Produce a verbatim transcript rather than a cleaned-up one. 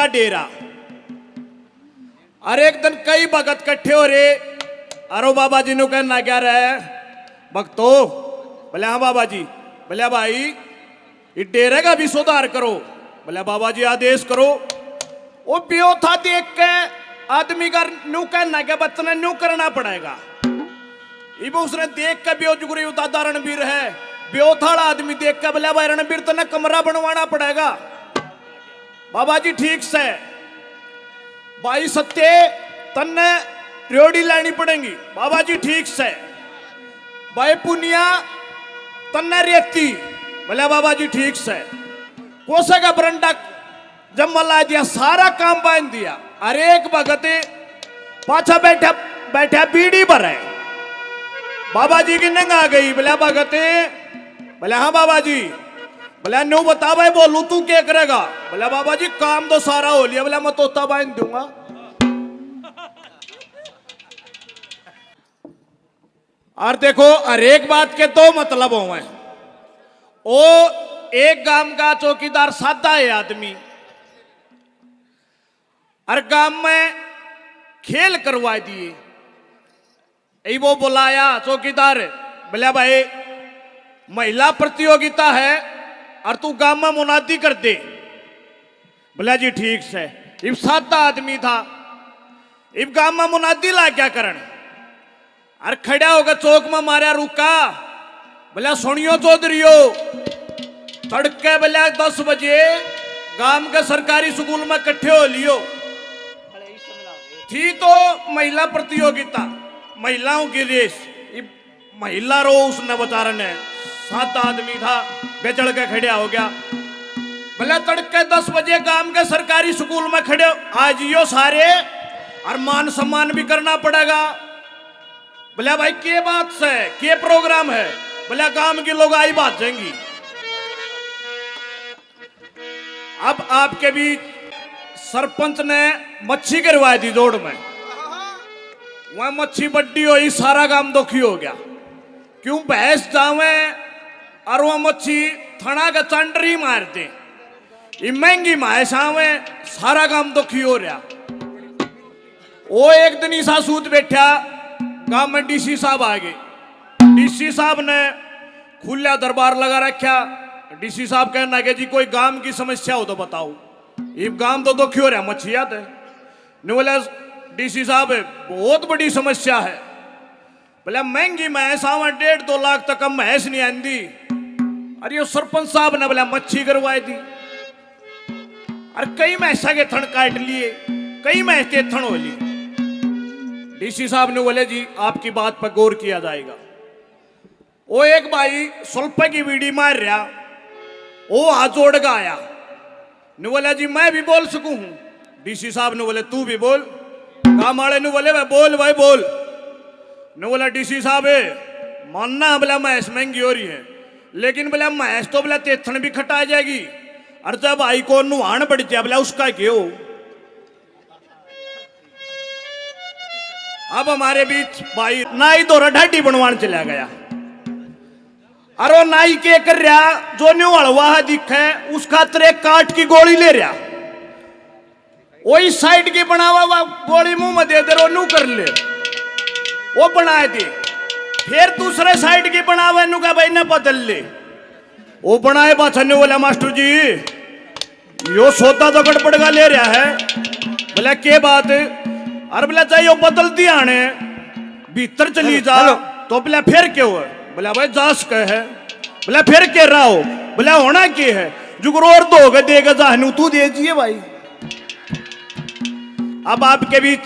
डेरा। अर एक दिन कई भगत कट्ठे हो रहे, अरो बाबा जी नु कहना क्या रहे, भगतो? बोले, हाँ बाबा जी। बोले, भाई, ये डेरे का भी सुधार करो। बोले, बाबा जी, आदेश करो। वो ब्यो था देख के आदमी का न्यू कहना के बच्चन न्यू करना पड़ेगा। इब उसने देख के ब्यो जुगरी उदादा रणबीर है, ब्यो थाला आदमी देख के बोले, भाई रणबीर, तन्ने कमरा बनवाना पड़ेगा। बाबा जी, ठीक से। भाई सत्य, तन्ने रेवड़ी लानी पड़ेगी। बाबा जी, ठीक से। भाई पुनिया, तन्ने रेती। बोले, बाबा जी, ठीक से। कोसा का बरंडा जम्मा ला दिया, सारा काम बांध दिया। अरे एक भगत पाछा बैठा, बैठा बीड़ी भरे। बाबा जी की नंग आ गई। बोला, भगत? बोला, हाँ बाबा जी। बोला, न्यू बता भाई, बोलू तू क्या करेगा? बोला, बाबा जी, काम तो सारा हो लिया। बोला, मैं तोता बांध दूंगा। और देखो, हर एक बात के दो मतलब होवे। ओ, एक गांव का चौकीदार सादा है आदमी, और गांव में खेल करवा दिए। यही वो बुलाया चौकीदार, बोला, भाई, महिला प्रतियोगिता है और तू गांव में मुनादी कर दे। बोला, जी ठीक से। इब सादा आदमी था, इब गांव में मुनादी लाग गया करण। अर खड़ा होकर चौक में मारया रुका। बोला, सुनियो चौधरियो, तड़के बोला दस बजे गांव के सरकारी स्कूल में इकट्ठे हो लियो। थी तो महिला प्रतियोगिता, महिलाओं की रेस। इब महिला रो उसने बेचारे ने, सादा आदमी था, बेचड़ के खड़ा हो गया। बोला, तड़के दस बजे गांव के सरकारी स्कूल में खड़े आ जियो सारे, और मान सम्मान भी करना पड़ेगा। बोला, भाई, के बात से, के प्रोग्राम है? बोला, गांव की लोग आई बात जाएंगी। अब आपके बीच सरपंच ने मच्छी गिरवा दी जोड़ में। वह मच्छी बड्डी हुई, सारा गांव दुखी हो गया। क्यों भैंस जावे और वह मच्छी थना के चांडर ही मार दे। ये महंगी भैंस आवे, सारा गांव दुखी हो रहा। ओ एक दिन ईसा सूत बैठा, गांव में डीसी साहब आ गए। डीसी साहब ने खुला दरबार लगा रखा। डीसी साहब कहना कि जी कोई गांव की समस्या हो तो बताओ। इब गांव तो दुखी हो रहा मच्छिया ते। ने बोला, डीसी साहब, बहुत बड़ी समस्या है। बोला, महंगी भैंस आवे, डेढ़ दो लाख तक कम भैंस नहीं आंदी। अरे यो सरपंच साहब ने बोला मच्छी करवाई दी। अरे कई भैंसा के थन काट लिए, कई भैंस के थन हो ली। डीसी साहब ने बोले, जी आपकी बात पर गौर किया जाएगा। ओ एक भाई सुल्फे की बीड़ी मार रहा, ओ हाथ जोड़ के आया। ने बोला, जी मैं भी बोल सकूं हूं? डीसी साहब ने बोले, तू भी बोल। काम वाले ने बोले, भाई बोल, भाई बोल। ने बोला, डीसी साहब, मानना बोला भैंस महंगी हो रही है, लेकिन बोला भैंस तो बोला तेथन भी खटा जाएगी। और जब भाई को नुहान बढ़ जाए बोला उसका के हो। अब हमारे बीच भाई नाई धोरा ढाडी बनवान चला गया। अरे नाई के कर रहा, जो न्यू हलवा है दिखे, उसका तरे काट की गोली ले रहा। वही साइड की बनावा, वा गोली मुंह में दे दे, रो नू कर ले, वो बनाए दे। फिर दूसरे साइड की बनावे, नु का भाई ने बदल ले, वो बनाए पाछा। न्यू बोला, मास्टर जी, यो सौदा तो गड़बड़ का ले रहा है। बोला, के बात? अरे बोला, चाहिए बदल दिया ने, भीतर चली हेलो, जा। हेलो। तो बोला, फिर क्यों है? बोला, भाई जास कह है। बोला, फिर के रहा हो? बोला, होना के है? जुगरो और दो के दे के जाहनू तू दे दिए भाई। अब आपके बीच